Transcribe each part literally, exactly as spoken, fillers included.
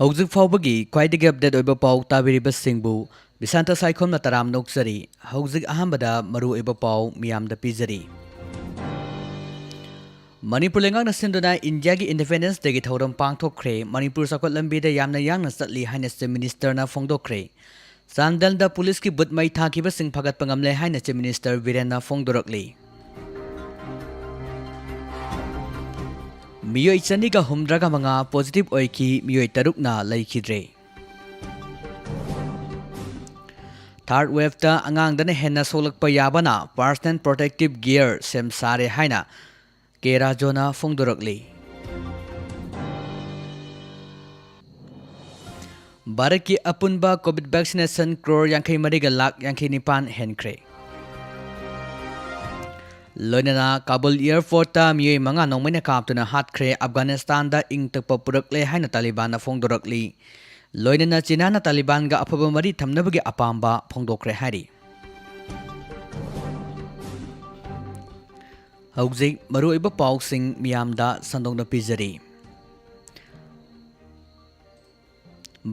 ꯍꯧꯖꯤꯛ ꯐꯥꯎꯕꯒꯤ ꯈ꯭ꯋꯥꯏꯗꯒꯤ ꯑꯞꯗꯦꯠ ꯑꯣꯏꯕ ꯄꯥꯎ ꯇꯥꯕꯤꯔꯤꯕꯁꯤꯡꯕꯨ ꯕꯤꯁꯥꯟꯇ ꯁꯥꯏꯈꯣꯝꯅ ꯇꯔꯥꯝꯅ ꯑꯣꯛꯆꯔꯤ꯫ ꯍꯧꯖꯤꯛ ꯑꯍꯥꯟꯕꯗ ꯃꯔꯨꯑꯣꯏꯕ ꯄꯥꯎ ꯃꯤꯌꯥꯝꯗ ꯄꯤꯖꯔꯤ꯫ ꯃꯅꯤꯄꯨꯔ ꯂꯩꯉꯥꯛꯅ ꯁꯤꯟꯗꯨꯅ ꯏꯟꯗꯤꯌꯥꯒꯤ ꯏꯟꯗꯤꯄꯦꯟꯗꯦꯟꯁ ꯗꯦꯒꯤ ꯊꯧꯔꯝ ꯄꯥꯡꯊꯣꯛꯈ꯭ꯔꯦ꯫ ꯃꯅꯤꯄꯨꯔ ꯆꯥꯎꯈꯠ ꯂꯝꯕꯤꯗ ꯌꯥꯝꯅ ꯌꯥꯡꯅ ꯆꯠꯂꯤ ꯍꯥꯏꯅ ꯆꯤꯐ ꯃꯤꯅꯤꯁꯇꯔꯅ ꯐꯣꯡꯗꯣꯛꯈ꯭ꯔꯦ꯫ ꯆꯥꯟꯗꯦꯜꯗ ꯄꯨꯂꯤꯁꯀꯤ ꯕꯨꯠ ꯃꯩ ꯊꯥꯈꯤꯕꯁꯤꯡ ꯐꯒꯠꯄ ꯉꯝꯂꯦ ꯍꯥꯏꯅ ꯆꯤꯐ ꯃꯤꯅꯤꯁꯇꯔ ꯕꯤꯔꯦꯟꯅ ꯐꯣꯡꯗꯣꯔꯛꯂꯤ꯫ ꯃꯤꯑꯣꯏ ꯆꯅꯤꯒ ꯍꯨꯝꯗ꯭ꯔꯥꯒ ꯃꯉꯥ ꯄꯣꯖꯤꯇꯤꯚ ꯑꯣꯏꯈꯤ, ꯃꯤꯑꯣꯏ ꯇꯔꯨꯛꯅ ꯂꯩꯈꯤꯗ꯭ꯔꯦ꯫ ꯊꯥꯔꯗ ꯋꯦꯚꯇ ꯑꯉꯥꯡꯗꯅ ꯍꯦꯟꯅ ꯁꯣꯛꯂꯛꯄ ꯌꯥꯕꯅ ꯄꯔꯁꯅꯦꯜ ꯄ꯭ꯔꯣꯇꯦꯛꯇꯤꯚ ꯒꯤꯌꯔ ꯁꯦꯝ ꯁꯥꯔꯦ ꯍꯥꯏꯅ ꯀꯦ ꯔꯥꯖꯣꯅ ꯐꯣꯡꯗꯣꯔꯛꯂꯤ꯫ ꯚꯥꯔꯠꯀꯤ ꯑꯄꯨꯟꯕ ꯀꯣꯚꯤꯗ ꯚꯦꯛꯁꯤꯅꯦꯁꯟ ꯀ꯭ꯔꯣꯔ ꯌꯥꯡꯈꯩ ꯃꯔꯤꯒ ꯂꯥꯈ ꯌꯥꯡꯈꯩ ꯅꯤꯄꯥꯟ ꯍꯦꯟꯈ꯭ꯔꯦ꯫ ꯂꯣꯏꯅꯅ ꯀꯥꯕꯨꯜ ꯑꯦꯌꯔꯄꯣꯔꯠꯇ ꯃꯤꯑꯣꯏ ꯃꯉꯥ ꯅꯣꯡꯃꯩꯅ ꯀꯥꯞꯇꯨꯅ ꯍꯥꯠꯈ꯭ꯔꯦ꯫ ꯑꯐꯒꯥꯅꯤꯁꯇꯥꯟꯗ ꯏꯪ ꯇꯞꯄ ꯄꯨꯔꯛꯂꯦ ꯍꯥꯏꯅ ꯇꯥꯂꯤꯕꯥꯟꯅ ꯐꯣꯡꯗꯣꯔꯛꯂꯤ꯫ ꯂꯣꯏꯅꯅ ꯆꯤꯅꯥꯅ ꯇꯥꯂꯤꯕꯥꯟꯒ ꯑꯐꯕ ꯃꯔꯤ ꯊꯝꯅꯕꯒꯤ ꯑꯄꯥꯝꯕ ꯐꯣꯡꯗꯣꯛꯈ꯭ꯔꯦ ꯍꯥꯏꯔꯤ꯫ ꯍꯧꯖꯤꯛ ꯃꯔꯨꯑꯣꯏꯕ ꯄꯥꯎꯁꯤꯡ ꯃꯤꯌꯥꯝꯗ ꯁꯟꯗꯣꯛꯅ ꯄꯤꯖꯔꯤ꯫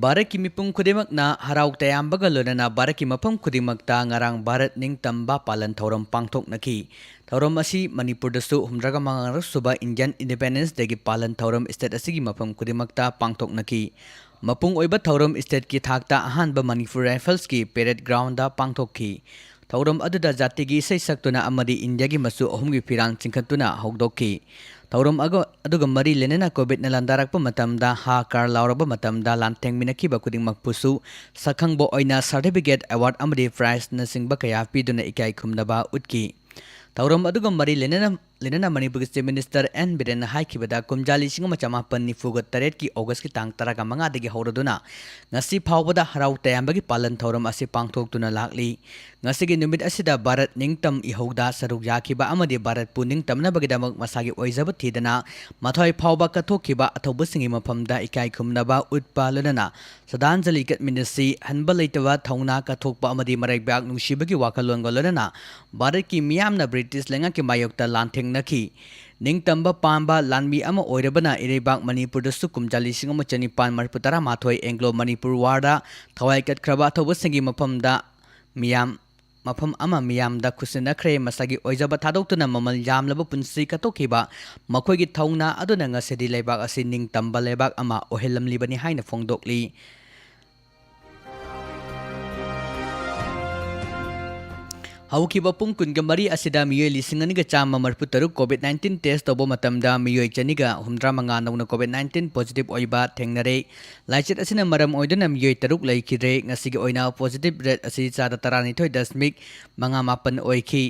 ꯚꯥꯔꯠꯀꯤ ꯃꯤꯄꯨꯝ ꯈꯨꯗꯤꯡꯃꯛꯅ ꯍꯔꯥꯎ ꯇꯌꯥꯝꯕꯒ ꯂꯣꯏꯅꯅ ꯚꯥꯔꯠꯀꯤ ꯃꯐꯝ ꯈꯨꯗꯤꯡꯃꯛꯇ ꯉꯔꯥꯡ ꯚꯥꯔꯠ ꯅꯤꯡꯇꯝꯕ ꯄꯥꯂꯟ ꯊꯧꯔꯝ ꯄꯥꯡꯊꯣꯛꯅꯈꯤ꯫ ꯊꯧꯔꯝ ꯑꯁꯤ ꯃꯅꯤꯄꯨꯔꯗꯁꯨ ꯍꯨꯝꯗ꯭ꯔꯥꯒ ꯃꯉꯥꯁꯨꯕ ꯏꯟꯗꯤꯌꯟ ꯏꯟꯗꯤꯄꯦꯟꯗꯦꯟꯁ ꯗꯦꯒꯤ ꯄꯥꯂꯟ ꯊꯧꯔꯝ ꯁ꯭ꯇꯦꯠ ꯑꯁꯤꯒꯤ ꯃꯐꯝ ꯈꯨꯗꯤꯡꯃꯛꯇ ꯄꯥꯡꯊꯣꯛꯅꯈꯤ꯫ ꯃꯄꯨꯡ ꯑꯣꯏꯕ ꯊꯧꯔꯝ ꯁ꯭ꯇꯦꯠꯀꯤ ꯊꯥꯛꯇ ꯑꯍꯥꯟꯕ ꯃꯅꯤꯄꯨꯔ ꯔꯥꯏꯐꯜꯁꯀꯤ ꯄꯦꯔꯦꯗ ꯒ꯭ꯔꯥꯎꯟꯗ ꯄꯥꯡꯊꯣꯛꯈꯤ꯫ ꯊꯧꯔꯝ ꯑꯗꯨꯗ ꯖꯥꯇꯤꯒꯤ ꯏꯁꯩ ꯁꯛꯇꯨꯅ ꯑꯃꯗꯤ ꯏꯟꯗꯤꯌꯥꯒꯤ ꯃꯆꯨ ꯑꯍꯨꯝꯒꯤ ꯐꯤꯔꯥꯜ ꯆꯤꯡꯈꯠꯇꯨꯅ ꯍꯧꯗꯣꯛꯈꯤ꯫ ꯊꯧꯔꯝ ꯑꯒ-, ꯑꯗꯨꯒ ꯃꯔꯤ ꯂꯩꯅꯅ ꯀꯣꯚꯤꯗꯅ ꯂꯥꯟꯗꯥꯔꯛꯄ ꯃꯇꯝꯗ ꯍꯥ ꯀꯥꯔ ꯂꯥꯎꯔꯕ ꯃꯇꯝꯗ ꯂꯥꯟꯊꯦꯡꯃꯤꯟꯅꯈꯤꯕ ꯈꯨꯗꯤꯡꯃꯛꯄꯨꯁꯨ ꯁꯛꯈꯪꯕ ꯑꯣꯏꯅ ꯁꯥꯔꯇꯤꯐꯤꯀꯦꯠ, ꯑꯦꯋꯥꯔꯗ ꯑꯃꯗꯤ ꯄ꯭ꯔꯥꯏꯖꯅꯆꯤꯡꯕ ꯀꯌꯥ ꯄꯤꯗꯨꯅ ꯏꯀꯥꯏ ꯈꯨꯝꯅꯕ ꯎꯠꯈꯤ꯫ ꯊꯧꯔꯝ ꯑꯗꯨꯒ ꯃꯔꯤ ꯂꯩꯅꯅ, ꯂꯩꯅꯅ ꯃꯅꯤꯄꯨꯔꯒꯤ ꯆꯤꯐ ꯃꯤꯅꯤꯁꯇꯔ ꯑꯦꯟ ꯕꯤꯔꯦꯟꯅ ꯍꯥꯏꯈꯤꯕꯗ, ꯀꯨꯝꯖꯥ ꯂꯤꯁꯤꯡ ꯑꯃ ꯆꯃꯥꯄꯟ ꯅꯤꯐꯨꯒ ꯇꯔꯦꯠꯀꯤ ꯑꯣꯒꯁꯀꯤ ꯇꯥꯡ ꯇꯔꯥꯒ ꯃꯉꯥꯗꯒꯤ ꯍꯧꯔꯗꯨꯅ ꯉꯁꯤ ꯐꯥꯎꯕꯗ ꯍꯔꯥꯎ ꯇꯌꯥꯝꯕꯒꯤ ꯄꯥꯂꯟ ꯊꯧꯔꯝ ꯑꯁꯤ ꯄꯥꯡꯊꯣꯛꯇꯨꯅ ꯂꯥꯛꯂꯤ꯫ ꯉꯁꯤꯒꯤ ꯅꯨꯃꯤꯠ ꯑꯁꯤꯗ ꯚꯥꯔꯠ ꯅꯤꯡꯇꯝ ꯏꯍꯧꯗ ꯁꯔꯨꯛ ꯌꯥꯈꯤꯕ ꯑꯃꯗꯤ ꯚꯥꯔꯠꯄꯨ ꯅꯤꯡꯇꯝꯅꯕꯒꯤꯗꯃꯛ ꯃꯁꯥꯒꯤ ꯑꯣꯏꯖꯕ ꯊꯤꯗꯅ ꯃꯊ꯭ꯋꯥꯏ ꯐꯥꯎꯕ ꯀꯠꯊꯣꯛꯈꯤꯕ ꯑꯊꯧꯕꯁꯤꯡꯒꯤ ꯃꯐꯝꯗ ꯏꯀꯥꯏ ꯈꯨꯝꯅꯕ ꯎꯠꯄ, ꯂꯣꯏꯅꯅ ꯁ꯭ꯔꯗꯥꯟꯖꯂꯤ ꯀꯠꯃꯤꯟꯅꯁꯤ, ꯍꯟꯕ ꯂꯩꯇꯕ ꯊꯧꯅꯥ ꯀꯠꯊꯣꯛꯄ ꯑꯃꯗꯤ ꯃꯔꯩꯕꯥꯛ ꯅꯨꯡꯁꯤꯕꯒꯤ ꯋꯥꯈꯜꯂꯣꯟꯒ ꯂꯣꯏꯅꯅ ꯚꯥꯔꯠꯀꯤ ꯃꯤꯌꯥꯝꯅ ꯕ꯭ꯔꯤꯇꯤꯁ ꯂꯩꯉꯥꯛꯀꯤ ꯃꯥꯌꯣꯛꯇ ꯂꯥꯟꯊꯦꯡꯅꯈꯤ꯫ ꯅꯤꯡꯇꯝꯕ ꯄꯥꯝꯕ ꯂꯥꯟꯃꯤ ꯑꯃ ꯑꯣꯏꯔꯕꯅ ꯏꯔꯩꯕꯥꯛ ꯃꯅꯤꯄꯨꯔꯗꯁꯨ ꯀꯨꯝꯖꯥ ꯂꯤꯁꯤꯡ ꯑꯃ ꯆꯅꯤꯄꯥꯟ ꯃꯔꯤꯐꯨ ꯇꯔꯥ ꯃꯥꯊꯣꯏ Anglo Manipur War ꯗ ꯊꯋꯥꯏ ꯀꯠꯈ꯭ꯔꯕ ꯑꯊꯧꯕꯁꯤꯡꯒꯤ ꯃꯐꯝꯗ ꯃꯤꯌꯥꯝ, ꯃꯐꯝ ꯑꯃ ꯃꯤꯌꯥꯝꯗ ꯈꯨꯠꯁꯤꯟꯅꯈ꯭ꯔꯦ꯫ ꯃꯁꯥꯒꯤ ꯑꯣꯏꯖꯕ ꯊꯥꯗꯣꯛꯇꯨꯅ ꯃꯃꯜ ꯌꯥꯝꯂꯕ ꯄꯨꯟꯁꯤ ꯀꯠꯊꯣꯛꯈꯤꯕ ꯃꯈꯣꯏꯒꯤ ꯊꯧꯅꯥ ꯑꯗꯨꯅ ꯉꯁꯤꯗꯤ ꯂꯩꯕꯥꯛ ꯑꯁꯤ ꯅꯤꯡꯇꯝꯕ ꯂꯩꯕꯥꯛ ꯑꯃ ꯑꯣꯏꯍꯜꯂꯝꯂꯤꯕꯅꯤ ꯍꯥꯏꯅ ꯐꯣꯡꯗꯣꯛꯂꯤ꯫ ꯍꯧꯈꯤꯕ ꯄꯨꯡ ꯀꯨꯟꯒ ꯃꯔꯤ ꯑꯁꯤꯗ ꯃꯤꯑꯣꯏ ꯂꯤꯁꯤꯡ ꯑꯅꯤꯒ ꯆꯥꯝꯃ ꯃꯔꯤꯐꯨ ꯇꯔꯨꯛ COVID nineteen test ꯇꯧꯕ ꯃꯇꯝꯗ ꯃꯤꯑꯣꯏ ꯆꯅꯤꯒ ꯍꯨꯝꯗ꯭ꯔꯥ ꯃꯉꯥ ꯅꯧꯅ COVID nineteen positive ꯑꯣꯏꯕ ꯊꯦꯡꯅꯔꯦ꯫ ꯂꯥꯏꯆꯠ ꯑꯁꯤꯅ ꯃꯔꯝ ꯑꯣꯏꯗꯨꯅ ꯃꯤꯑꯣꯏ ꯇꯔꯨꯛ ꯂꯩꯈꯤꯗ꯭ꯔꯦ꯫ ꯉꯁꯤꯒꯤ ꯑꯣꯏꯅ positive rate ꯑꯁꯤ ꯆꯥꯗ ꯇꯔꯥꯅꯤꯊꯣꯏ ꯗꯁꯃꯤꯛ ꯃꯉꯥ ꯃꯥꯄꯟ ꯑꯣꯏꯈꯤ꯫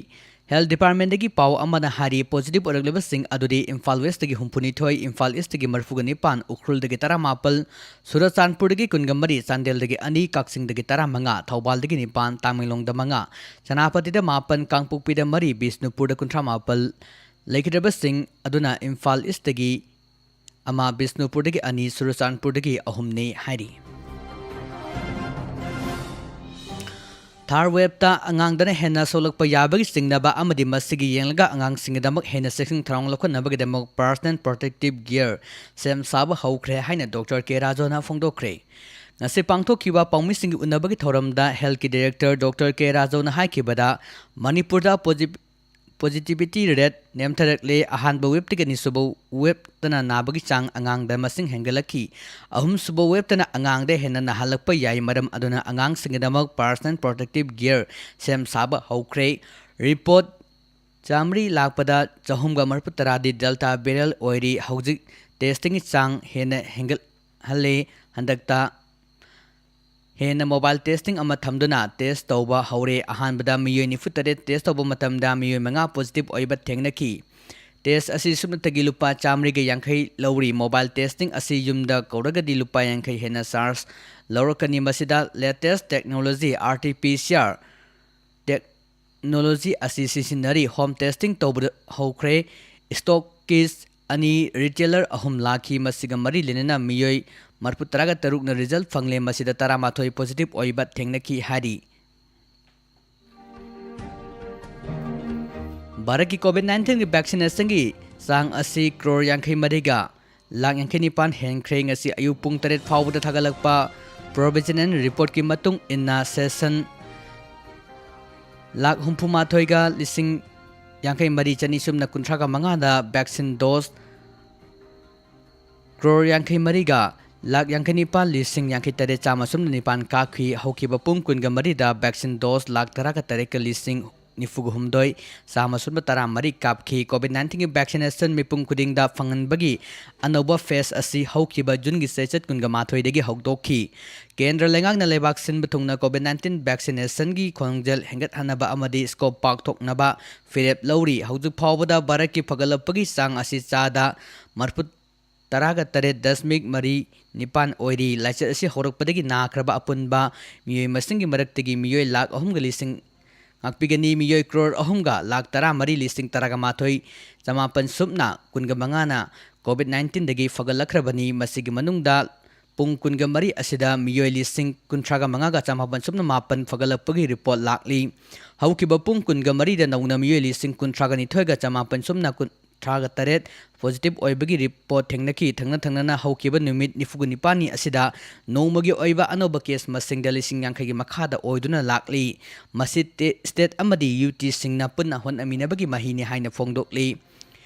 Health Department ꯗꯒꯤ ꯄꯥꯎ ꯑꯃꯅ ꯍꯥꯏꯔꯤ, positive ꯑꯣꯏꯔꯛꯂꯤꯕꯁꯤꯡ ꯑꯗꯨꯗꯤ ꯏꯝꯐꯥꯜ West ꯇꯒꯤ ꯍꯨꯝꯐꯨꯅꯤꯊꯣꯏ, ꯏꯝꯐꯥꯜ East ꯇꯒꯤ ꯃꯔꯤꯐꯨꯒ ꯅꯤꯄꯥꯟ, ꯎꯈ꯭ꯔꯨꯜꯗꯒꯤ ꯇꯔꯥꯃꯥꯄꯜ, ꯆꯨꯔꯆꯥꯟꯄꯨꯔꯗꯒꯤ ꯀꯨꯟꯒ ꯃꯔꯤ, ꯆꯥꯟꯗꯦꯜꯗꯒꯤ ꯑꯅꯤ, ꯀꯛꯆꯤꯡꯗꯒꯤ ꯇꯔꯥꯃꯉꯥ, ꯊꯧꯕꯥꯜꯗꯒꯤ ꯅꯤꯄꯥꯟ, ꯇꯥꯃꯦꯡꯂꯣꯡꯗ ꯃꯉꯥ, ꯁꯦꯅꯥꯄꯇꯤꯗ ꯃꯥꯄꯟ, ꯀꯥꯡꯄꯣꯛꯄꯤꯗ ꯃꯔꯤ, ꯕꯤꯁꯅꯨꯄꯨꯔꯗ ꯀꯨꯟꯊ꯭ꯔꯥ ꯃꯥꯄꯜ꯫ ꯂꯩꯈꯤꯗ꯭ꯔꯕꯁꯤꯡ ꯑꯗꯨꯅ ꯏꯝꯐꯥꯜ East ꯇꯒꯤ ꯑꯃ, ꯕꯤꯁꯅꯨꯄꯨꯔꯗꯒꯤ ꯑꯅꯤ, ꯆꯨꯔꯆꯥꯟꯄꯨꯔꯗꯒꯤ ꯑꯍꯨꯝꯅꯤ ꯍꯥꯏꯔꯤ꯫ Third wave ꯇ ꯑꯉꯥꯡꯗꯅ ꯍꯦꯟꯅ ꯁꯣꯛꯂꯛꯄ ꯌꯥꯕꯒꯤ ꯆꯤꯡꯅꯕ ꯑꯃꯗꯤ ꯃꯁꯤꯒꯤ ꯌꯦꯡꯂꯒ ꯑꯉꯥꯡꯁꯤꯡꯒꯤꯗꯃꯛ ꯍꯦꯟꯅ ꯆꯦꯛꯁꯤꯟ ꯊꯧꯔꯥꯡ ꯂꯧꯈꯠꯅꯕꯒꯤꯗꯃꯛ personal protective gear ꯁꯦꯝ ꯁꯥꯕ ꯍꯧꯈ꯭ꯔꯦ ꯍꯥꯏꯅ Doctor K ꯔꯥꯖꯨꯅ ꯐꯣꯡꯗꯣꯛꯈ꯭ꯔꯦ꯫ ꯉꯁꯤ ꯄꯥꯡꯊꯣꯛꯈꯤꯕ ꯄꯥꯎꯃꯤꯁꯤꯡꯒꯤ ꯎꯅꯕꯒꯤ ꯊꯧꯔꯝꯗ Health ꯀꯤ Director Doctor K ꯔꯥꯖꯨꯅ ꯍꯥꯏꯈꯤꯕꯗ, ꯃꯅꯤꯄꯨꯔꯗ positive positivity rate ꯅꯦꯝꯊꯔꯛꯂꯦ꯫ ꯑꯍꯥꯟꯕ wave ꯇꯒꯤ ꯑꯅꯤꯁꯨꯕ wave ꯇꯅ ꯅꯥꯕꯒꯤ ꯆꯥꯡ ꯑꯉꯥꯡꯗ ꯃꯁꯤꯡ ꯍꯦꯟꯒꯠꯂꯛꯈꯤ꯫ ꯑꯍꯨꯝꯁꯨꯕ wave ꯇꯅ ꯑꯉꯥꯡꯗ ꯍꯦꯟꯅ ꯅꯥꯍꯜꯂꯛꯄ ꯌꯥꯏ꯫ ꯃꯔꯝ ꯑꯗꯨꯅ ꯑꯉꯥꯡꯁꯤꯡꯒꯤꯗꯃꯛ personal protective gear ꯁꯦꯝ ꯁꯥꯕ ꯍꯧꯈ꯭ꯔꯦ꯫ Report ꯆꯥꯃꯔꯤ ꯂꯥꯛꯄꯗ ꯆꯍꯨꯝꯒ ꯃꯔꯤꯐꯨ ꯇꯔꯥꯗꯤ Delta variant ꯑꯣꯏꯔꯤ꯫ ꯍꯧꯖꯤꯛ testing ꯒꯤ ꯆꯥꯡ ꯍꯦꯟꯅ ꯍꯦꯟꯒꯠꯍꯜꯂꯦ꯫ ꯍꯟꯗꯛꯇ ꯍꯦꯟꯅ mobile testing ꯑꯃ ꯊꯝꯗꯨꯅ test ꯇꯧꯕ ꯍꯧꯔꯦ꯫ ꯑꯍꯥꯟꯕꯗ ꯃꯤꯑꯣꯏ ꯅꯤꯐꯨ ꯇꯔꯦꯠ test ꯇꯧꯕ ꯃꯇꯝꯗ ꯃꯤꯑꯣꯏ ꯃꯉꯥ positive ꯑꯣꯏꯕ ꯊꯦꯡꯅꯈꯤ꯫ Test ꯑꯁꯤ ꯁꯨꯞꯅꯇꯒꯤ ꯂꯨꯄꯥ ꯆꯥꯃꯔꯤꯒ ꯌꯥꯡꯈꯩ ꯂꯧꯔꯤ꯫ Mobile testing ꯑꯁꯤ ꯌꯨꯝꯗ ꯀꯧꯔꯒꯗꯤ ꯂꯨꯄꯥ ꯌꯥꯡꯈꯩ ꯍꯦꯟꯅ charge ꯂꯧꯔꯛꯀꯅꯤ꯫ ꯃꯁꯤꯗ latest technology R T P C R technology ꯑꯁꯤ ꯁꯤꯖꯤꯟꯅꯔꯤ꯫ Home testing ꯇꯧꯕ ꯍꯧꯈ꯭ꯔꯦ꯫ Stock case ꯑꯅꯤ, retailer ꯑꯍꯨꯝ ꯂꯥꯛꯈꯤ꯫ ꯃꯁꯤꯒ ꯃꯔꯤ ꯂꯩꯅꯅ ꯃꯤꯑꯣꯏ ꯃꯔꯤꯐꯨ ꯇꯔꯥꯒ ꯇꯔꯨꯛꯅ result ꯐꯪꯂꯦ꯫ ꯃꯁꯤꯗ ꯇꯔꯥꯃꯥꯊꯣꯏ positive ꯑꯣꯏꯕ ꯊꯦꯡꯅꯈꯤ ꯍꯥꯏꯔꯤ꯫ ꯚꯥꯔꯠꯀꯤ COVID nineteen ꯒꯤ vaccination ꯒꯤ ꯆꯥꯡ ꯑꯁꯤ ꯀ꯭ꯔꯣꯔ ꯌꯥꯡꯈꯩ ꯃꯔꯤꯒ ꯂꯥꯛ ꯌꯥꯡꯈꯩ ꯅꯤꯄꯥꯟ ꯍꯦꯟꯈ꯭ꯔꯦ꯫ ꯉꯁꯤ ꯑꯌꯨꯛ ꯄꯨꯡ ꯇꯔꯦꯠ ꯐꯥꯎꯕꯗ ꯊꯥꯒꯠꯂꯛꯄ provisional reportꯀꯤ ꯃꯇꯨꯡ ꯏꯟꯅ, session ꯂꯥꯛ ꯍꯨꯝꯐꯨ ꯃꯥꯊꯣꯏꯒ ꯂꯤꯁꯤꯡ ꯌꯥꯡꯈꯩ ꯃꯔꯤ ꯆꯅꯤ ꯁꯨꯞꯅ ꯀꯨꯟꯊ꯭ꯔꯥꯒ ꯃꯉꯥꯗ vaccine dose ꯀ꯭ꯔꯣꯔ ꯌꯥꯡꯈꯩ ꯃꯔꯤꯒ ꯂꯥꯛ ꯌꯥꯡꯈꯩ ꯅꯤꯄꯥꯜ ꯂꯤꯁꯤꯡ ꯌꯥꯡꯈꯩ ꯇꯔꯦꯠ ꯆꯥꯝꯃ ꯁꯨꯞꯅ ꯅꯤꯄꯥꯟ ꯀꯥꯞꯈꯤ꯫ ꯍꯧꯈꯤꯕ ꯄꯨꯡ ꯀꯨꯟꯒ ꯃꯔꯤꯗ vaccine dose ꯂꯥꯛ ꯇꯔꯥꯒ ꯇꯔꯦꯠꯀ ꯂꯤꯁꯤꯡ ꯅꯤꯐꯨꯒ ꯍꯨꯝꯗꯣꯏ ꯆꯥꯝꯃ ꯁꯨꯞꯅ ꯇꯔꯥ ꯃꯔꯤ ꯀꯥꯞꯈꯤ꯫ COVID nineteenꯒꯤ vaccination ꯃꯤꯄꯨꯝ ꯈꯨꯗꯤꯡꯗ ꯐꯪꯍꯟꯕꯒꯤ ꯑꯅꯧꯕ phase ꯑꯁꯤ ꯍꯧꯈꯤꯕ ꯖꯨꯟꯒꯤ ꯆꯩꯆꯠ ꯀꯨꯟꯒ ꯃꯥꯊꯣꯏꯗꯒꯤ ꯍꯧꯗꯣꯛꯈꯤ꯫ ꯀꯦꯟꯗ꯭ꯔ ꯂꯩꯉꯥꯛꯅ ꯂꯩꯕꯥꯛ ꯁꯤꯟꯕ ꯊꯨꯡꯅ COVID nineteen vaccinationꯒꯤ ꯈꯣꯡꯖꯦꯜ ꯍꯦꯟꯒꯠꯍꯟꯅꯕ ꯑꯃꯗꯤ scope ꯄꯥꯛꯊꯣꯛꯅꯕ ꯐꯤꯔꯦꯞ ꯂꯧꯔꯤ꯫ ꯍꯧꯖꯤꯛ ꯐꯥꯎꯕꯗ ꯚꯥꯔꯠꯀꯤ ꯐꯒꯠꯂꯛꯄꯒꯤ ꯆꯥꯡ ꯑꯁꯤ ꯆꯥꯗ ꯃꯔꯐꯨ ꯇꯔꯥꯒ ꯇꯔꯦꯠ ꯗꯁꯃꯤꯛ ꯃꯔꯤ ꯅꯤꯄꯥꯟ ꯑꯣꯏꯔꯤ꯫ ꯂꯥꯏꯆꯠ ꯑꯁꯤ ꯍꯧꯔꯛꯄꯗꯒꯤ ꯅꯥꯈ꯭ꯔꯕ ꯑꯄꯨꯟꯕ ꯃꯤꯑꯣꯏ ꯃꯁꯤꯡꯒꯤ ꯃꯔꯛꯇꯒꯤ ꯃꯤꯑꯣꯏ ꯂꯥꯛ ꯑꯍꯨꯝꯒ ꯂꯤꯁꯤꯡ ꯉꯥꯛꯄꯤꯒꯅꯤ꯫ ꯃꯤꯑꯣꯏ ꯀ꯭ꯔꯣꯔ ꯑꯍꯨꯝꯒ ꯂꯥꯛ ꯇꯔꯥꯃꯔꯤ ꯂꯤꯁꯤꯡ ꯇꯔꯥꯒ ꯃꯥꯊꯣꯏ ꯆꯃꯥꯄꯟ ꯁꯨꯞꯅ ꯀꯨꯟꯒ ꯃꯉꯥꯅ COVID nineteenꯗꯒꯤ ꯐꯒꯠꯂꯛꯈ꯭ꯔꯕꯅꯤ꯫ ꯃꯁꯤꯒꯤ ꯃꯅꯨꯡꯗ ꯄꯨꯡ ꯀꯨꯟꯒ ꯃꯔꯤ ꯑꯁꯤꯗ ꯃꯤꯑꯣꯏ ꯂꯤꯁꯤꯡ ꯀꯨꯟꯊ꯭ꯔꯥꯒ ꯃꯉꯥꯒ ꯆꯃꯥꯄꯟ ꯁꯨꯞꯅ ꯃꯥꯄꯟ ꯐꯒꯠꯂꯛꯄꯒꯤ report ꯂꯥꯛꯂꯤ꯫ ꯍꯧꯈꯤꯕ ꯄꯨꯡ ꯀꯨꯟꯒ ꯃꯔꯤꯗ ꯅꯧꯅ ꯃꯤꯑꯣꯏ ꯂꯤꯁꯤꯡ ꯀꯨꯟꯊ꯭ꯔꯥꯒ ꯅꯤꯊꯣꯏꯒ ꯆꯃꯥꯄꯟ ꯁꯨꯞꯅ ꯀꯨꯟ, ꯊꯥꯒ ꯇꯔꯦꯠ positive ꯑꯣꯏꯕꯒꯤ report ꯊꯦꯡꯅꯈꯤ꯫ ꯊꯪꯅ ꯊꯪꯅꯅ ꯍꯧꯈꯤꯕ ꯅꯨꯃꯤꯠ ꯅꯤꯐꯨꯒ ꯅꯤꯄꯥꯟꯅꯤ ꯑꯁꯤꯗ ꯅꯣꯡꯃꯒꯤ ꯑꯣꯏꯕ ꯑꯅꯧꯕ case ꯃꯁꯤꯡꯗ ꯂꯤꯁꯤꯡ ꯌꯥꯡꯈꯩꯒꯤ ꯃꯈꯥꯗ ꯑꯣꯏꯗꯨꯅ ꯂꯥꯛꯂꯤ꯫ ꯃꯁꯤ ꯇꯦ-, state ꯑꯃꯗꯤ UTꯁꯤꯡꯅ ꯄꯨꯟꯅ ꯍꯣꯠꯅꯃꯤꯟꯅꯕꯒꯤ ꯃꯍꯩꯅꯤ ꯍꯥꯏꯅ ꯐꯣꯡꯗꯣꯛꯂꯤ꯫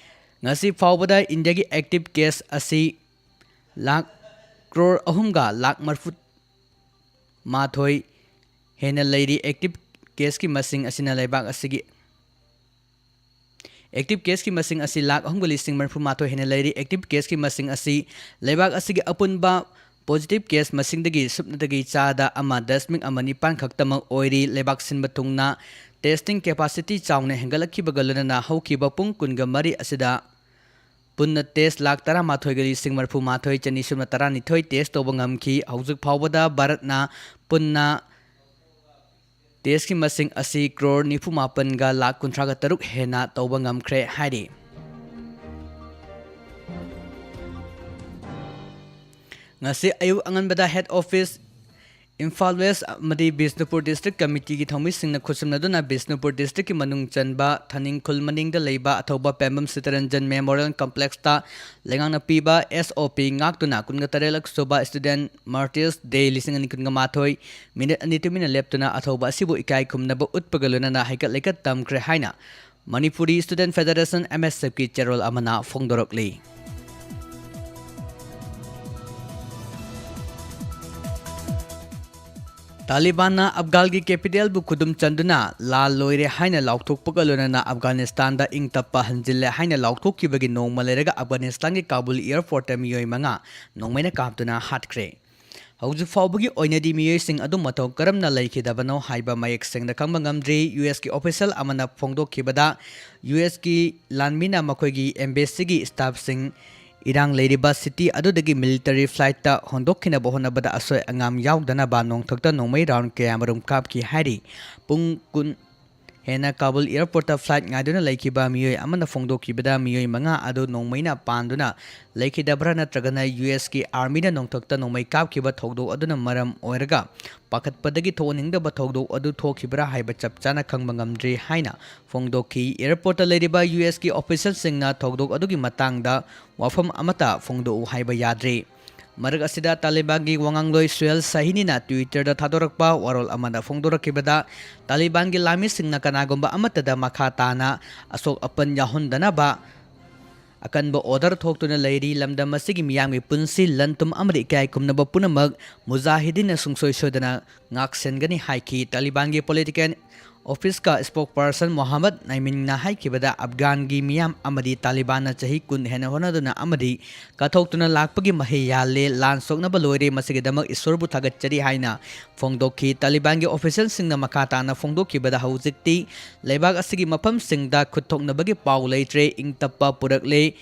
ꯉꯁꯤ ꯐꯥꯎꯕꯗ ꯏꯟꯗꯤꯌꯥꯒꯤ active case ꯑꯁꯤ ꯂꯥꯛ ꯀ꯭ꯔꯣꯔ ꯑꯍꯨꯝꯒ ꯂꯥꯛ ꯃꯔꯐꯨ ꯃꯥꯊꯣꯏ ꯍꯦꯟꯅ ꯂꯩꯔꯤ꯫ Active caseꯀꯤ ꯃꯁꯤꯡ ꯑꯁꯤꯅ ꯂꯩꯕꯥꯛ ꯑꯁꯤꯒꯤ Active caseꯀꯤ ꯃꯁꯤꯡ ꯑꯁꯤ ꯂꯥꯛ ꯑꯍꯨꯝꯒ ꯂꯤꯁꯤꯡ ꯃꯔꯤꯐꯨ ꯃꯥꯊꯣꯏ ꯍꯦꯟꯅ ꯂꯩꯔꯤ꯫ Active caseꯀꯤ ꯃꯁꯤꯡ ꯑꯁꯤ ꯂꯩꯕꯥꯛ ꯑꯁꯤꯒꯤ ꯑꯄꯨꯟꯕ positive case ꯃꯁꯤꯡꯗꯒꯤ ꯁꯨꯞꯅꯇꯒꯤ ꯆꯥꯗ ꯑꯃ ꯗꯁꯃꯤꯛ ꯑꯃ ꯅꯤꯄꯥꯟ ꯈꯛꯇꯃꯛ ꯑꯣꯏꯔꯤ꯫ ꯂꯩꯕꯥꯛ ꯁꯤꯟꯕ ꯊꯨꯡꯅ testing capacity ꯆꯥꯎꯅ ꯍꯦꯟꯒꯠꯂꯛꯈꯤꯕꯒ ꯂꯣꯏꯅꯅ ꯍꯧꯈꯤꯕ ꯄꯨꯡ ꯀꯨꯟꯒ ꯃꯔꯤ ꯑꯁꯤꯗ ꯄꯨꯟꯅ test ꯂꯥꯛ ꯇꯔꯥꯃꯥꯊꯣꯏꯒ ꯂꯤꯁꯤꯡ ꯃꯔꯤꯐꯨ ꯃꯥꯊꯣꯏ ꯆꯅꯤ ꯁꯨꯞꯅ ꯇꯔꯥꯅꯤꯊꯣꯏ test ꯇꯧꯕ ꯉꯝꯈꯤ꯫ ꯍꯧꯖꯤꯛ ꯐꯥꯎꯕꯗ ꯚꯥꯔꯠꯅ ꯄꯨꯟꯅ testꯀꯤ ꯃꯁꯤꯡ ꯑꯁꯤ ꯀ꯭ꯔꯣꯔ ꯅꯤꯐꯨ ꯃꯥꯄꯟꯒ ꯂꯥꯛ ꯀꯨꯟꯊ꯭ꯔꯥꯒ ꯇꯔꯨꯛ ꯍꯦꯟꯅ ꯇꯧꯕ ꯉꯝꯈ꯭ꯔꯦ ꯍꯥꯏꯔꯤ꯫ ꯉꯁꯤ ꯑꯌꯨꯛ ꯑꯉꯟꯕꯗ head office ꯏꯝꯐꯥꯜ ꯋꯦꯁ ꯑꯃꯗꯤ ꯕꯤꯁꯅꯨꯄꯨꯔ ꯗꯤꯁꯇ꯭ꯔꯤꯛ ꯀꯃꯤꯇꯤꯒꯤ ꯊꯧꯃꯤꯁꯤꯡꯅ ꯈꯨꯠꯁꯝꯅꯗꯨꯅ ꯕꯤꯁꯅꯨꯄꯨꯔ ꯗꯤꯁꯇ꯭ꯔꯤꯛꯀꯤ ꯃꯅꯨꯡ ꯆꯟꯕ ꯊꯥꯅꯤꯡꯈꯨꯜ ꯃꯅꯤꯡꯗ ꯂꯩꯕ ꯑꯊꯧꯕ ꯄꯦꯝꯕꯝ ꯁꯤꯇꯔꯟꯖꯟ ꯃꯦꯃꯣꯔꯤꯌꯦꯜ ꯀꯝꯄ꯭ꯂꯦꯛꯁꯇ ꯂꯩꯉꯥꯛꯅ ꯄꯤꯕ ꯑꯦꯁ ꯑꯣ ꯄꯤ ꯉꯥꯛꯇꯨꯅ ꯀꯨꯟꯒ ꯇꯔꯦꯠꯂꯛ ꯁꯨꯕ ꯁ꯭ꯇꯨꯗꯦꯟꯠ ꯃꯥꯔꯇꯤꯔꯁ ꯗꯦ ꯂꯤꯁꯤꯡ ꯑꯅꯤ ꯀꯨꯟꯒ ꯃꯥꯊꯣꯏ ꯃꯤꯅꯤꯠ ꯑꯅꯤ ꯇꯨꯃꯤꯟꯅ ꯂꯦꯞꯇꯨꯅ ꯑꯊꯧꯕ ꯑꯁꯤꯕꯨ ꯏꯀꯥꯏ ꯈꯨꯝꯅꯕ ꯎꯠꯄꯒ ꯂꯣꯏꯅꯅ ꯍꯩꯀꯠ ꯂꯩꯀꯠ ꯇꯝꯈ꯭ꯔꯦ ꯍꯥꯏꯅ ꯃꯅꯤꯄꯨꯔꯤ ꯁ꯭ꯇꯨꯗꯦꯟꯠ ꯐꯦꯗꯔꯦꯁꯟ, ꯑꯦꯝ ꯑꯦꯁ ꯑꯦꯐꯀꯤ ꯆꯦꯔꯣꯜ ꯑꯃꯅ ꯐꯣꯡꯗꯣꯔꯛꯂꯤ꯫ ꯇꯥꯂꯤꯕꯥꯟꯅ ꯑꯐꯒꯥꯟꯒꯤ ꯀꯦꯄꯤꯇꯦꯜꯕꯨ ꯈꯨꯗꯨꯝ ꯆꯟꯗꯨꯅ ꯂꯥꯜ ꯂꯣꯏꯔꯦ ꯍꯥꯏꯅ ꯂꯥꯎꯊꯣꯛꯄꯒ ꯂꯣꯏꯅꯅ ꯑꯐꯒꯥꯅꯤꯁꯇꯥꯟꯗ ꯏꯪ ꯇꯞꯄ ꯍꯟꯖꯤꯜꯂꯦ ꯍꯥꯏꯅ ꯂꯥꯎꯊꯣꯛꯈꯤꯕꯒꯤ ꯅꯣꯡꯃ ꯂꯩꯔꯒ ꯑꯐꯒꯥꯅꯤꯁꯇꯥꯟꯒꯤ ꯀꯥꯕꯨꯜ ꯑꯦꯌꯔꯄꯣꯔꯠꯇ ꯃꯤꯑꯣꯏ ꯃꯉꯥ ꯅꯣꯡꯃꯩꯅ ꯀꯥꯞꯇꯨꯅ ꯍꯥꯠꯈ꯭ꯔꯦ꯫ ꯍꯧꯖꯤꯛ ꯐꯥꯎꯕꯒꯤ ꯑꯣꯏꯅꯗꯤ ꯃꯤꯑꯣꯏꯁꯤꯡ ꯑꯗꯨ ꯃꯇꯧ ꯀꯔꯝꯅ ꯂꯩꯈꯤꯗꯕꯅꯣ ꯍꯥꯏꯕ ꯃꯌꯦꯛ ꯁꯦꯡꯅ ꯈꯪꯕ ꯉꯝꯗ꯭ꯔꯤ꯫ ꯌꯨ ꯑꯦꯁꯀꯤ ꯑꯣꯐꯤꯁꯤꯌꯦꯜ ꯑꯃꯅ ꯐꯣꯡꯗꯣꯛꯈꯤꯕꯗ, ꯌꯨ ꯑꯦꯁꯀꯤ ꯂꯥꯟꯃꯤꯅ ꯃꯈꯣꯏꯒꯤ ꯑꯦꯝꯕꯦꯁꯤꯒꯤ ꯁ꯭ꯇꯥꯐꯁꯤꯡ ꯏꯔꯥꯡ ꯂꯩꯔꯤꯕ ꯁꯤꯇꯤ ꯑꯗꯨꯗꯒꯤ ꯃꯤꯂꯤꯇꯔꯤ ꯐ꯭ꯂꯥꯏꯠꯇ ꯍꯣꯟꯗꯣꯛꯈꯤꯅꯕ ꯍꯣꯠꯅꯕꯗ ꯑꯁꯣꯏ ꯑꯉꯥꯝ ꯌꯥꯎꯗꯅꯕ ꯅꯣꯡꯊꯛꯇ ꯅꯣꯡꯃꯩ ꯔꯥꯎꯟ ꯀꯌꯥꯃꯔꯨꯝ ꯀꯥꯞꯈꯤ ꯍꯥꯏꯔꯤ꯫ ꯄꯨꯡ ꯀꯨꯟ ꯍꯦꯟꯅ ꯀꯥꯕꯨꯜ ꯑꯦꯌꯔꯄꯣꯔꯠꯇ ꯐ꯭ꯂꯥꯏꯠ ꯉꯥꯏꯗꯨꯅ ꯂꯩꯈꯤꯕ ꯃꯤꯑꯣꯏ ꯑꯃꯅ ꯐꯣꯡꯗꯣꯛꯈꯤꯕꯗ, ꯃꯤꯑꯣꯏ ꯃꯉꯥ ꯑꯗꯨ ꯅꯣꯡꯃꯩꯅ ꯄꯥꯟꯗꯨꯅ ꯂꯩꯈꯤꯗꯕ꯭ꯔꯥ ꯅꯠꯇ꯭ꯔꯒꯅ ꯌꯨ ꯑꯦꯁꯀꯤ ꯑꯥꯔꯃꯤꯅ ꯅꯣꯡꯊꯛꯇ ꯅꯣꯡꯃꯩ ꯀꯥꯞꯈꯤꯕ ꯊꯧꯗꯣꯛ ꯑꯗꯨꯅ ꯃꯔꯝ ꯑꯣꯏꯔꯒ ꯄꯥꯈꯠꯄꯗꯒꯤ ꯊꯣꯛꯍꯟꯅꯤꯡꯗꯕ ꯊꯧꯗꯣꯛ ꯑꯗꯨ ꯊꯣꯛꯈꯤꯕ꯭ꯔꯥ ꯍꯥꯏꯕ ꯆꯞ ꯆꯥꯅ ꯈꯪꯕ ꯉꯝꯗ꯭ꯔꯤ ꯍꯥꯏꯅ ꯐꯣꯡꯗꯣꯛꯈꯤ꯫ ꯑꯦꯌꯔꯄꯣꯔꯠꯇ ꯂꯩꯔꯤꯕ ꯌꯨ ꯑꯦꯁꯀꯤ ꯑꯣꯐꯤꯁꯤꯌꯦꯜꯁꯤꯡꯅ ꯊꯧꯗꯣꯛ ꯑꯗꯨꯒꯤ ꯃꯇꯥꯡꯗ ꯋꯥꯐꯝ ꯑꯃꯠꯇ ꯐꯣꯡꯗꯣꯛꯎ ꯍꯥꯏꯕ ꯌꯥꯗ꯭ꯔꯤ꯫ ꯃꯔꯛ ꯑꯁꯤꯗ, ꯇꯥꯂꯤꯕꯥꯟꯒꯤ ꯋꯥꯉꯥꯡꯂꯣꯏ ꯁꯨꯍꯦꯜ ꯁꯥꯍꯤꯅꯤꯅ Twitter-ꯗ ꯊꯥꯗꯣꯔꯛꯄ ꯋꯥꯔꯣꯜ ꯑꯃꯗ ꯐꯣꯡꯗꯣꯔꯛꯈꯤꯕꯗ, ꯇꯥꯂꯤꯕꯥꯟꯒꯤ ꯂꯥꯟꯃꯤꯁꯤꯡꯅ ꯀꯅꯥꯒꯨꯝꯕ ꯑꯃꯠꯇꯗ ꯃꯈꯥ ꯇꯥꯅ ꯑꯁꯣꯛ ꯑꯄꯟ ꯌꯥꯎꯍꯟꯗꯅꯕ ꯑꯀꯟꯕ order ꯊꯣꯛꯇꯨꯅ ꯂꯩꯔꯤ꯫ ꯂꯝꯗꯝ ꯑꯁꯤꯒꯤ ꯃꯤꯌꯥꯝꯒꯤ ꯄꯨꯟꯁꯤ, ꯂꯟ-ꯊꯨꯝ ꯑꯃꯗꯤ ꯏꯀꯥꯏ ꯈꯨꯝꯅꯕ ꯄꯨꯝꯅꯃꯛ ꯃꯨꯖꯥꯍꯤꯗꯤꯟꯅ ꯁꯨꯡꯁꯣꯏ ꯁꯣꯏꯗꯅ ꯉꯥꯛꯁꯦꯟꯒꯅꯤ ꯍꯥꯏꯈꯤ꯫ ꯇꯥꯂꯤꯕꯥꯟꯒꯤ political office-ꯀ spokesperson ꯃꯣꯍꯝꯃꯗ ꯅꯥꯏꯃꯤꯟꯅ ꯍꯥꯏꯈꯤꯕꯗ, ꯑꯐꯒꯥꯟꯒꯤ ꯃꯤꯌꯥꯝ ꯑꯃꯗꯤ ꯇꯥꯂꯤꯕꯥꯟꯅ ꯆꯍꯤ ꯀꯨꯟ ꯍꯦꯟꯅ ꯍꯣꯠꯅꯗꯨꯅ ꯑꯃꯗꯤ ꯀꯠꯊꯣꯛꯇꯨꯅ ꯂꯥꯛꯄꯒꯤ ꯃꯍꯩ ꯌꯥꯜꯂꯦ꯫ ꯂꯥꯟ ꯁꯣꯛꯅꯕ ꯂꯣꯏꯔꯦ꯫ ꯃꯁꯤꯒꯤꯗꯃꯛ ꯏꯁꯣꯔꯕꯨ ꯊꯥꯒꯠꯆꯔꯤ ꯍꯥꯏꯅ ꯐꯣꯡꯗꯣꯛꯈꯤ꯫ ꯇꯥꯂꯤꯕꯥꯟꯒꯤ official-ꯁꯤꯡꯅ ꯃꯈꯥ ꯇꯥꯅ ꯐꯣꯡꯗꯣꯛꯈꯤꯕꯗ, ꯍꯧꯖꯤꯛꯇꯤ ꯂꯩꯕꯥꯛ ꯑꯁꯤꯒꯤ ꯃꯐꯝꯁꯤꯡꯗ ꯈꯨꯠ ꯊꯣꯛꯅꯕꯒꯤ ꯄꯥꯎ ꯂꯩꯇ꯭ꯔꯦ꯫ ꯏꯪ ꯇꯞꯄ ꯄꯨꯔꯛꯂꯦ꯫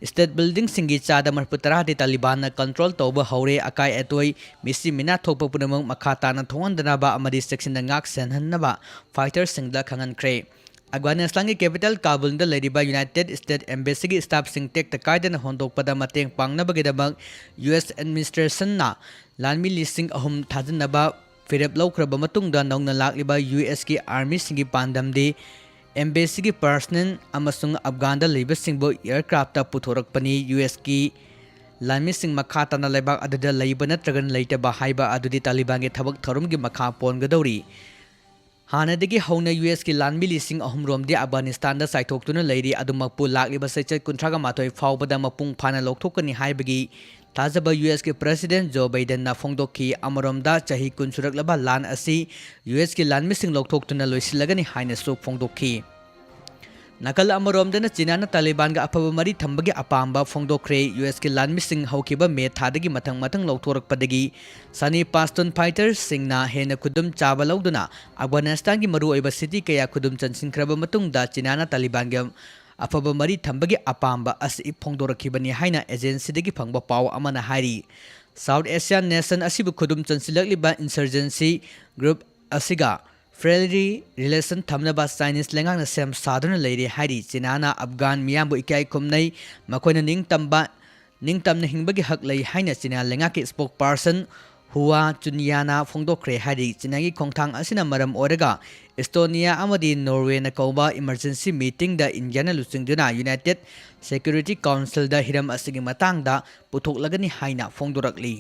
State building-ꯁꯤꯡꯒꯤ ꯆꯥꯗ ꯃꯔꯤꯐꯨ ꯇꯔꯥꯗꯤ ꯇꯥꯂꯤꯕꯥꯟꯅ control ꯇꯧꯕ ꯍꯧꯔꯦ꯫ ꯑꯀꯥꯏ ꯑꯇꯣꯏ, ꯃꯤꯁꯤ ꯃꯤꯅꯥ ꯊꯣꯛꯄ ꯄꯨꯝꯅꯃꯛ ꯃꯈꯥ ꯇꯥꯅ ꯊꯣꯛꯍꯟꯗꯅꯕ ꯑꯃꯗꯤ ꯆꯦꯛꯁꯤꯟꯅ ꯉꯥꯛ ꯁꯦꯟꯍꯟꯅꯕ fighter-ꯁꯤꯡꯗ ꯈꯪꯍꯟꯈ꯭ꯔꯦ꯫ ꯑꯐꯒꯥꯅꯤꯁꯇꯥꯟꯒꯤ capital ꯀꯥꯕꯨꯜꯗ ꯂꯩꯔꯤꯕ United States Embassyꯒꯤ staffꯁꯤꯡ ꯇꯦꯛꯇ ꯀꯥꯏꯗꯅ ꯍꯣꯟꯗꯣꯛꯄꯗ ꯃꯇꯦꯡ ꯄꯥꯡꯅꯕꯒꯤꯗꯃꯛ U S administrationꯅ ꯂꯥꯟꯃꯤ ꯂꯤꯁꯤꯡ ꯑꯍꯨꯝ ꯊꯥꯖꯤꯟꯅꯕ ꯐꯤꯔꯦꯞ ꯂꯧꯈ꯭ꯔꯕ ꯃꯇꯨꯡꯗ, ꯅꯧꯅ ꯂꯥꯛꯂꯤꯕ U Sꯀꯤ armyꯁꯤꯡꯒꯤ ꯄꯥꯟꯗꯝꯗꯤ embassyꯒꯤ personnel ꯑꯃꯁꯨꯡ ꯑꯐꯒꯥꯟꯗ ꯂꯩꯕꯁꯤꯡꯕꯨ aircraftꯇ ꯄꯨꯊꯣꯔꯛꯄꯅꯤ꯫ U Sꯀꯤ ꯂꯥꯟꯃꯤꯁꯤꯡ ꯃꯈꯥ ꯇꯥꯅ ꯂꯩꯕꯥꯛ ꯑꯗꯨꯗ ꯂꯩꯕ ꯅꯠꯇ꯭ꯔꯒꯅ ꯂꯩꯇꯕ ꯍꯥꯏꯕ ꯑꯗꯨꯗꯤ ꯇꯥꯂꯤꯕꯥꯟꯒꯤ ꯊꯕꯛ ꯊꯧꯔꯝꯒꯤ ꯃꯈꯥ ꯄꯣꯟꯒꯗꯧꯔꯤ꯫ ꯍꯥꯟꯅꯗꯒꯤ ꯍꯧꯅ U Sꯀꯤ ꯂꯥꯟꯃꯤ ꯂꯤꯁꯤꯡ ꯑꯍꯨꯝ ꯔꯣꯝꯗꯤ ꯑꯐꯒꯥꯅꯤꯁꯇꯥꯟꯗ ꯆꯥꯏꯊꯣꯛꯇꯨꯅ ꯂꯩꯔꯤ꯫ ꯑꯗꯨꯃꯛꯄꯨ ꯂꯥꯛꯂꯤꯕ ꯆꯩꯆꯠ ꯀꯨꯟꯊ꯭ꯔꯥ ꯃꯥꯊꯣꯏ ꯐꯥꯎꯕꯗ ꯃꯄꯨꯡ ꯐꯥꯅ ꯂꯧꯊꯣꯛꯀꯅꯤ ꯍꯥꯏꯕꯒꯤ ꯊꯥꯖꯕ U Sꯀꯤ President Joe Bidenꯅ ꯐꯣꯡꯗꯣꯛꯈꯤ꯫ ꯑꯃꯔꯣꯝꯗ, ꯆꯍꯤ ꯀꯨꯟ ꯁꯨꯔꯛꯂꯕ ꯂꯥꯟ ꯑꯁꯤ U Sꯀꯤ ꯂꯥꯟꯃꯤꯁꯤꯡ ꯂꯧꯊꯣꯛꯇꯨꯅ ꯂꯣꯏꯁꯤꯜꯂꯒꯅꯤ ꯍꯥꯏꯅꯁꯨ ꯐꯣꯡꯗꯣꯛꯈꯤ꯫ ꯅꯥꯀꯜ ꯑꯃꯔꯣꯝꯗꯅ, ꯆꯤꯅꯥꯅ ꯇꯥꯂꯤꯕꯥꯟꯒ ꯑꯐꯕ ꯃꯔꯤ ꯊꯝꯕꯒꯤ ꯑꯄꯥꯝꯕ ꯐꯣꯡꯗꯣꯛꯈ꯭ꯔꯦ꯫ U Sꯀꯤ ꯂꯥꯟꯃꯤꯁꯤꯡ ꯍꯧꯈꯤꯕ ꯃꯦ ꯊꯥꯗꯒꯤ ꯃꯊꯪ ꯃꯊꯪ ꯂꯧꯊꯣꯔꯛꯄꯗꯒꯤ ꯁꯅꯤ ꯄꯥꯁꯇꯨꯟ fighterꯁꯤꯡꯅ ꯍꯦꯟꯅ ꯈꯨꯗꯨꯝ ꯆꯥꯕ ꯂꯧꯗꯨꯅ ꯑꯐꯒꯥꯅꯤꯁꯇꯥꯟꯒꯤ ꯃꯔꯨꯑꯣꯏꯕ city ꯀꯌꯥ ꯈꯨꯗꯨꯝ ꯆꯟꯁꯤꯟꯈ꯭ꯔꯕ ꯃꯇꯨꯡꯗ, ꯆꯤꯅꯥꯅ ꯇꯥꯂꯤꯕꯥꯟꯒ ꯑꯐꯕ ꯃꯔꯤ ꯊꯝꯕꯒꯤ ꯑꯄꯥꯝꯕ ꯑꯁꯤ ꯐꯣꯡꯗꯣꯔꯛꯈꯤꯕꯅꯤ ꯍꯥꯏꯅ agencyꯗꯒꯤ ꯐꯪꯕ ꯄꯥꯎ ꯑꯃꯅ ꯍꯥꯏꯔꯤ꯫ South Asian nation ꯑꯁꯤꯕꯨ ꯈꯨꯗꯨꯝ ꯆꯟꯁꯤꯜꯂꯛꯂꯤꯕ insurgency group ꯑꯁꯤꯒ friendly relation ꯊꯝꯅꯕ Chinese ꯂꯩꯉꯥꯛꯅ ꯁꯦꯝ ꯁꯥꯗꯨꯅ ꯂꯩꯔꯦ ꯍꯥꯏꯔꯤ꯫ ꯆꯤꯅꯥꯅ ꯑꯐꯒꯥꯟ ꯃꯤꯌꯥꯝꯕꯨ ꯏꯀꯥꯏ ꯈꯨꯝꯅꯩ, ꯃꯈꯣꯏꯅ ꯅꯤꯡꯇꯝꯕ, ꯅꯤꯡꯇꯝꯅ ꯍꯤꯡꯕꯒꯤ ꯍꯛ ꯂꯩ ꯍꯥꯏꯅ ꯆꯤꯅꯥ ꯂꯩꯉꯥꯛꯀꯤ spokesperson Hua Chunyana ꯐꯣꯡꯗꯣꯛꯈ꯭ꯔꯦ ꯍꯥꯏꯔꯤ꯫ ꯆꯤꯅꯥꯒꯤ ꯈꯣꯡꯊꯥꯡ ꯑꯁꯤꯅ ꯃꯔꯝ ꯑꯣꯏꯔꯒ Estonia ꯑꯃꯗꯤ Norwayꯅ ꯀꯧꯕ emergency meetingꯗ Indiaꯅ ꯂꯨꯆꯤꯡꯗꯨꯅ United Security Councilꯗ ꯍꯤꯔꯝ ꯑꯁꯤꯒꯤ ꯃꯇꯥꯡꯗ ꯄꯨꯊꯣꯛꯂꯒꯅꯤ ꯍꯥꯏꯅ ꯐꯣꯡꯗꯣꯔꯛꯂꯤ꯫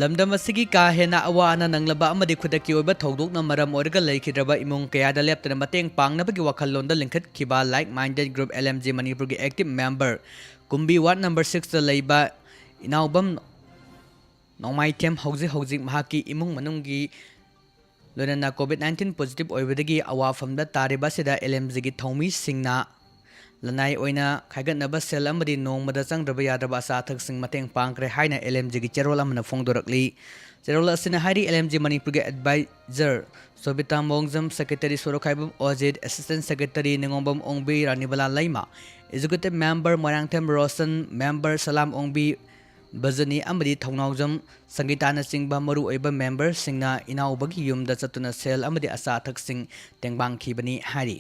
ꯂꯝꯗꯝ ꯑꯁꯤꯒꯤ ꯀꯥ ꯍꯦꯟꯅ ꯑꯋꯥ ꯑꯅꯥ ꯅꯪꯂꯕ ꯑꯃꯗꯤ ꯈꯨꯗꯛꯀꯤ ꯑꯣꯏꯕ ꯊꯧꯗꯣꯛꯅ ꯃꯔꯝ ꯑꯣꯏꯔꯒ ꯂꯩꯈꯤꯗ꯭ꯔꯕ ꯏꯃꯨꯡ ꯀꯌꯥꯗ ꯂꯦꯞꯇꯅ ꯃꯇꯦꯡ ꯄꯥꯡꯅꯕꯒꯤ ꯋꯥꯈꯜꯂꯣꯟꯗ ꯂꯤꯡꯈꯠꯈꯤꯕ Like Minded Group L M G ꯃꯅꯤꯄꯨꯔꯒꯤ active member ꯀꯨꯝꯕꯤ ward number sixꯇ ꯂꯩꯕ ꯏꯅꯥꯎꯕꯝ ꯅꯣꯡꯃꯥꯏꯊꯦꯝ ꯍꯧꯖꯤꯛ ꯍꯧꯖꯤꯛ ꯃꯍꯥꯛꯀꯤ ꯏꯃꯨꯡ ꯃꯅꯨꯡꯒꯤ ꯂꯣꯏꯅꯅ COVID nineteen positive ꯑꯣꯏꯕꯗꯒꯤ ꯑꯋꯥꯐꯝꯗ ꯇꯥꯔꯤꯕ ꯑꯁꯤꯗ L M Gꯒꯤ ꯊꯧꯃꯤꯁꯤꯡꯅ ꯂꯅꯥꯏ ꯑꯣꯏꯅ ꯈꯥꯏꯒꯠꯅꯕ ꯁꯦꯜ ꯑꯃꯗꯤ ꯅꯣꯡꯃꯗ ꯆꯪꯗ꯭ꯔꯕ ꯌꯥꯗ꯭ꯔꯕ ꯑꯆꯥ ꯑꯊꯛꯁꯤꯡ ꯃꯇꯦꯡ ꯄꯥꯡꯈ꯭ꯔꯦ ꯍꯥꯏꯅ ꯑꯦꯜ ꯑꯦꯝ ꯖꯤꯒꯤ ꯆꯦꯔꯣꯜ ꯑꯃꯅ ꯐꯣꯡꯗꯣꯔꯛꯂꯤ꯫ ꯆꯦꯔꯣꯜ ꯑꯁꯤꯅ ꯍꯥꯏꯔꯤ, ꯑꯦꯜ ꯑꯦꯝ ꯖꯤ ꯃꯅꯤꯄꯨꯔꯒꯤ adviser Sobita Mongjam, secretary Sorokkhaibam Ojit, assistant secretary Ningombam Ongbi, Ranibala Leima, executive member Moirangthem Roshan, member Salam Ongbi, Bajani ꯑꯃꯗꯤ ꯊꯧꯅꯥꯎꯖꯝ ꯁꯪꯒꯤꯇꯥꯅꯆꯤꯡꯕ ꯃꯔꯨꯑꯣꯏꯕ ꯃꯦꯝꯕꯔꯁꯤꯡꯅ ꯏꯅꯥꯎꯕꯒꯤ ꯌꯨꯝꯗ ꯆꯠꯇꯨꯅ ꯁꯦꯜ ꯑꯃꯗꯤ ꯑꯆꯥ ꯑꯊꯛꯁꯤꯡ ꯇꯦꯡꯕꯥꯡꯈꯤꯕꯅꯤ ꯍꯥꯏꯔꯤ꯫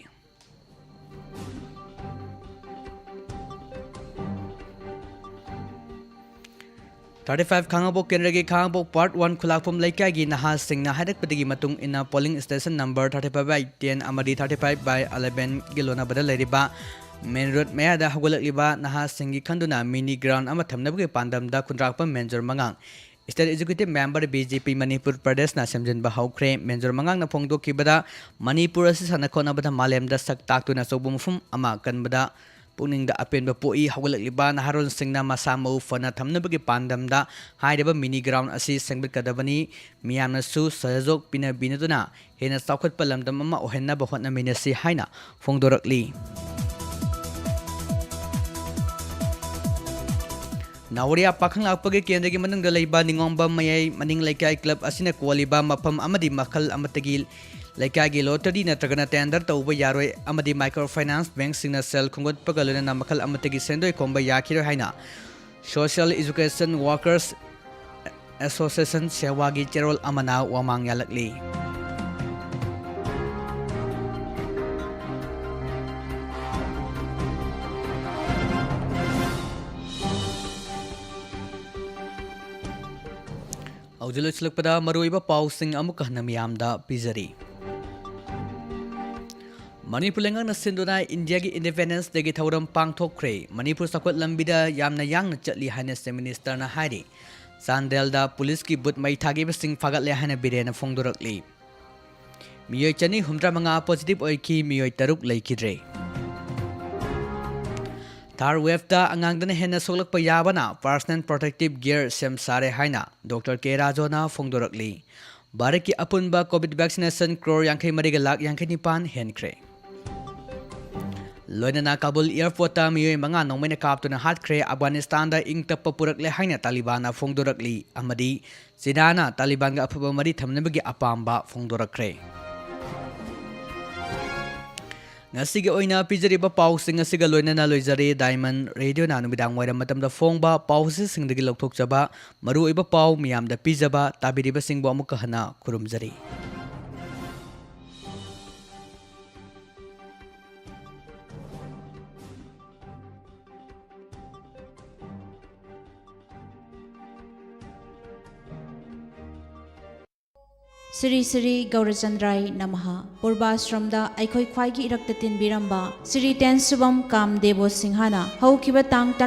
Thirty five ꯈꯥꯉꯕꯣꯛ ꯀꯦꯟꯗ꯭ꯔꯒꯤ ꯈꯥꯉꯕꯣꯛ Part One ꯈꯨꯂꯥꯛꯐꯝ ꯂꯩꯀꯥꯏꯒꯤ ꯅꯍꯥꯁꯤꯡꯅ ꯍꯥꯏꯔꯛꯄꯗꯒꯤ ꯃꯇꯨꯡ ꯏꯟꯅ, polling station number thirty five by ten ꯑꯃꯗꯤ thirty five by eleven ꯒꯤ ꯂꯣꯟꯅꯕꯗ ꯂꯩꯔꯤꯕ main road ꯃꯌꯥꯗ ꯍꯧꯒꯠꯂꯛꯂꯤꯕ ꯅꯍꯥꯁꯤꯡꯒꯤ ꯈꯟꯗꯨꯅ mini ground ꯑꯃ ꯊꯝꯅꯕꯒꯤ ꯄꯥꯟꯗꯝꯗ ꯈꯨꯟꯗ꯭ꯔꯥꯛꯄꯝ ꯃꯦꯟꯖꯣꯔ ꯃꯉꯥꯡ, State Executive Member, B J P Manipur ꯄ꯭ꯔꯗꯦꯁꯅ ꯁꯦꯝꯖꯤꯟꯕ ꯍꯧꯈ꯭ꯔꯦ꯫ ꯃꯦꯟꯖꯣꯔ ꯃꯉꯥꯡꯅ ꯐꯣꯡꯗꯣꯛꯈꯤꯕꯗ, ꯃꯅꯤꯄꯨꯔ ꯑꯁꯤ ꯁꯥꯟꯅ ꯈꯣꯠꯅꯕꯗ ꯃꯥꯂꯦꯝꯗ ꯁꯛ ꯇꯥꯛꯇꯨꯅ ꯑꯆꯧꯕ ꯃꯐꯝ ꯑꯃ ꯀꯟꯕꯗ ꯄꯨꯛꯅꯤꯡꯗ ꯑꯄꯦꯟꯕ ꯄꯣꯛꯏ꯫ ꯍꯧꯒꯠꯂꯛꯂꯤꯕ ꯅꯍꯥꯔꯣꯜꯁꯤꯡꯅ ꯃꯁꯥ ꯃꯎ ꯐꯅ ꯊꯝꯅꯕꯒꯤ ꯄꯥꯟꯗꯝꯗ ꯍꯥꯏꯔꯤꯕ mini ground ꯑꯁꯤ ꯁꯦꯝꯒꯠꯀꯗꯕꯅꯤ꯫ ꯃꯤꯌꯥꯝꯅꯁꯨ ꯁꯍꯌꯣꯒ ꯄꯤꯅꯕꯤꯅꯗꯨꯅ ꯍꯦꯟꯅ ꯆꯥꯎꯈꯠꯄ ꯂꯝꯗꯝ ꯑꯃ ꯑꯣꯏꯍꯟꯅꯕ ꯍꯣꯠꯅꯃꯤꯟꯅꯁꯤ ꯍꯥꯏꯅ ꯐꯣꯡꯗꯣꯔꯛꯂꯤ꯫ ꯅꯥꯋꯣꯔꯤꯌꯥ ꯄꯥꯈꯪ ꯂꯥꯛꯄꯒꯤ ꯀꯦꯟꯗ꯭ꯔꯒꯤ ꯃꯅꯨꯡꯗ ꯂꯩꯕ ꯅꯤꯉꯣꯝꯕꯝ ꯃꯌꯥꯏ ꯃꯅꯤꯡ ꯂꯩꯀꯥꯏ ꯀ꯭ꯂꯕ ꯑꯁꯤꯅ ꯀꯣꯜꯂꯤꯕ ꯃꯐꯝ ꯑꯃꯗꯤ ꯃꯈꯜ ꯑꯃꯠꯇꯒꯤ ꯂꯩꯀꯥꯏꯒꯤ lottery ꯅꯠꯇ꯭ꯔꯒꯅ tender ꯇꯧꯕ ꯌꯥꯔꯣꯏ ꯑꯃꯗꯤ micro finance bankꯁꯤꯡꯅ ꯁꯦꯜ ꯈꯣꯝꯒꯠꯄꯒ ꯂꯣꯏꯅꯅ ꯃꯈꯜ ꯑꯃꯠꯇꯒꯤ ꯁꯦꯟꯗꯣꯏ ꯈꯣꯝꯕ ꯌꯥꯈꯤꯔꯣꯏ ꯍꯥꯏꯅ Social Education Workers Association ꯁꯦꯋꯥꯒꯤ ꯆꯦꯔꯣꯜ ꯑꯃꯅ ꯋꯥꯃꯥꯡ ꯌꯥꯜꯂꯛꯂꯤ꯫ ꯍꯧꯖꯤꯛ ꯂꯣꯏꯁꯤꯜꯂꯛꯄꯗ ꯃꯔꯨꯑꯣꯏꯕ ꯄꯥꯎꯁꯤꯡ ꯑꯃꯨꯛꯀ ꯍꯟꯅ ꯃꯤꯌꯥꯝꯗ ꯄꯤꯖꯔꯤ꯫ ꯃꯅꯤꯄꯨꯔ ꯂꯩꯉꯥꯛꯅ ꯁꯤꯟꯗꯨꯅ ꯏꯟꯗꯤꯌꯥꯒꯤ Independence Dayꯒꯤ ꯊꯧꯔꯝ ꯄꯥꯡꯊꯣꯛꯈ꯭ꯔꯦ꯫ ꯃꯅꯤꯄꯨꯔ ꯆꯥꯎꯈꯠ ꯂꯝꯕꯤꯗ ꯌꯥꯝꯅ ꯌꯥꯡꯅ ꯆꯠꯂꯤ ꯍꯥꯏꯅ Chief Ministerꯅ ꯍꯥꯏꯔꯤ꯫ ꯆꯥꯟꯗꯦꯜꯗ ꯄꯨꯂꯤꯁꯀꯤ ꯕꯨꯠ ꯃꯩ ꯊꯥꯈꯤꯕꯁꯤꯡ ꯐꯥꯒꯠꯂꯦ ꯍꯥꯏꯅ ꯕꯤꯔꯦꯟꯅ ꯐꯣꯡꯗꯣꯔꯛꯂꯤ꯫ ꯃꯤꯑꯣꯏ ꯆꯅꯤ ꯍꯨꯝꯗ꯭ꯔꯥ ꯃꯉꯥ positive ꯑꯣꯏꯈꯤ, ꯃꯤꯑꯣꯏ ꯇꯔꯨꯛ ꯂꯩꯈꯤꯗ꯭ꯔꯦ꯫ Third waveꯇ ꯑꯉꯥꯡꯗꯅ ꯍꯦꯟꯅ ꯁꯣꯛꯂꯛꯄ ꯌꯥꯕꯅ personal protective gear ꯁꯦꯝ ꯁꯥꯔꯦ ꯍꯥꯏꯅ Doctor ꯀꯦ ꯔꯥꯖꯨꯅ ꯐꯣꯡꯗꯣꯔꯛꯂꯤ꯫ ꯚꯥꯔꯠꯀꯤ ꯑꯄꯨꯟꯕ COVID vaccination crore ꯌꯥꯡꯈꯩ ꯃꯔꯤꯒ ꯂꯥꯈ ꯌꯥꯡꯈꯩ ꯅꯤꯄꯥꯟ ꯍꯦꯟꯈ꯭ꯔꯦ꯫ ꯂꯣꯏꯅꯅ ꯀꯥꯕꯨꯜ ꯑꯦꯌꯔꯄꯣꯔꯠꯇ ꯃꯤꯑꯣꯏ ꯃꯉꯥ ꯅꯣꯡꯃꯩꯅ ꯀꯥꯞꯇꯨꯅ ꯍꯥꯠꯈ꯭ꯔꯦ꯫ ꯑꯐꯒꯥꯅꯤꯁꯇꯥꯟꯗ ꯏꯪ ꯇꯞꯄ ꯄꯨꯔꯛꯂꯦ ꯍꯥꯏꯅ ꯇꯥꯂꯤꯕꯥꯟꯅ ꯐꯣꯡꯗꯣꯔꯛꯂꯤ ꯑꯃꯗꯤ ꯆꯤꯅꯥꯅ ꯇꯥꯂꯤꯕꯥꯟꯒ ꯑꯐꯕ ꯃꯔꯤ ꯊꯝꯅꯕꯒꯤ ꯑꯄꯥꯝꯕ ꯐꯣꯡꯗꯣꯔꯛꯈ꯭ꯔꯦ꯫ ꯉꯁꯤꯒꯤ ꯑꯣꯏꯅ ꯄꯤꯖꯔꯤꯕ ꯄꯥꯎꯁꯤꯡ ꯑꯁꯤꯒ ꯂꯣꯏꯅꯅ ꯂꯣꯏꯖꯔꯦ꯫ ꯗꯥꯏꯃꯟ ꯔꯦꯗꯤꯑꯣꯅ ꯅꯨꯃꯤꯗꯥꯡ ꯋꯥꯏꯔꯝ ꯃꯇꯝꯗ ꯐꯣꯡꯕ ꯄꯥꯎ ꯑꯁꯤꯁꯤꯡꯗꯒꯤ ꯂꯧꯊꯣꯛꯆꯕ ꯃꯔꯨꯑꯣꯏꯕ ꯄꯥꯎ ꯃꯤꯌꯥꯝꯗ ꯄꯤꯖꯕ ꯇꯥꯕꯤꯔꯤꯕꯁꯤꯡꯕꯨ ꯑꯃꯨꯛꯀ ꯍꯟꯅ ꯈꯨꯔꯨꯝꯖꯔꯤ꯫ ꯁ꯭ꯔꯤ ꯁ꯭ꯔꯤ ꯒꯧꯔꯆꯟꯗ꯭ꯔꯥꯏ ꯅꯃꯍ꯫ ꯄꯨꯔꯕꯥꯁ꯭ꯔꯝꯗ ꯑꯩꯈꯣꯏ ꯈ꯭ꯋꯥꯏꯒꯤ ꯏꯔꯛꯇ ꯇꯤꯟꯕꯤꯔꯝꯕ ꯁ꯭ꯔꯤ ꯇꯦꯟ ꯁꯨꯕꯝ ꯀꯥꯝꯗꯦꯕꯣ ꯁꯤꯡꯍꯅ ꯍꯧꯈꯤꯕ ꯇꯥꯡ